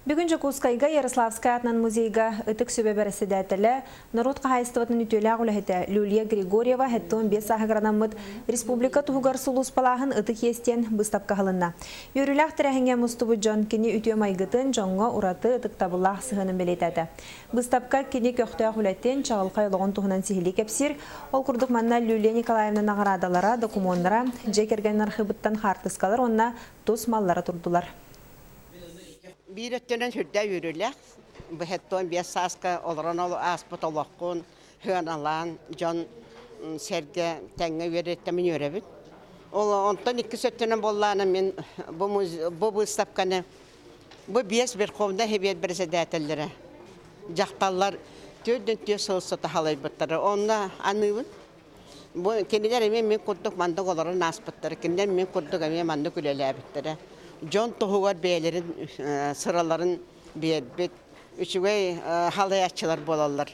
Бүгүн Дьокуускайга Ярославскай аатынан музейга Ытык Сүбэ бэрэссэдээтэлэ, норуот хаһаайыстыбатын үтүөлээх үлэһитэ Люлия Григорьева 75 сааһыгар анаммыт Республика туһугар сулууспалааһын ытык иэс диэн быыстапка аһылынна. Үөрүүлээх тэрээһиҥҥэ мустубут дьон кини үтүө майгытын, дьоҥҥо ураты ытыктабыллаах сыһыанын бэлиэтээтэ. Быыстапка кини көхтөөх үлэтин, чаҕылхай олоҕун туһунан сиһилии кэпсиир. Ол курдук манна Люлия Николаевна наҕараадалара, докумуоннара, дьиэ кэргэн архыыбыттан хаартыскалар уонна тус маллара турдулар. Биир өттүнэн сүрдээх үөрүүлээх. Быһаттан 5 сааска олорон ааспыт олоххун сыаналаан дьон сэргэ тэҥҥэ үөрэттэмин үөрэбин. Ол онтон иккис өттүнэн буоллаана мин бу, бу быыстапканы бу биэс Верховнай Сэбиэт бэрэсэдээтэллэрэ дьахталлар төрдүн түөрт сыл устата халайбыттара. Онно аныыбын. Бу кинилэр эмиэ мин курдук маннык олорон ааспыттара, кинилэр мин курдук эмиэ маннык үлэлээбиттэрэ. Дьон туһугар бэйэлэрин сыраларын биэрбит үчүгэй халайааччылар буолаллар.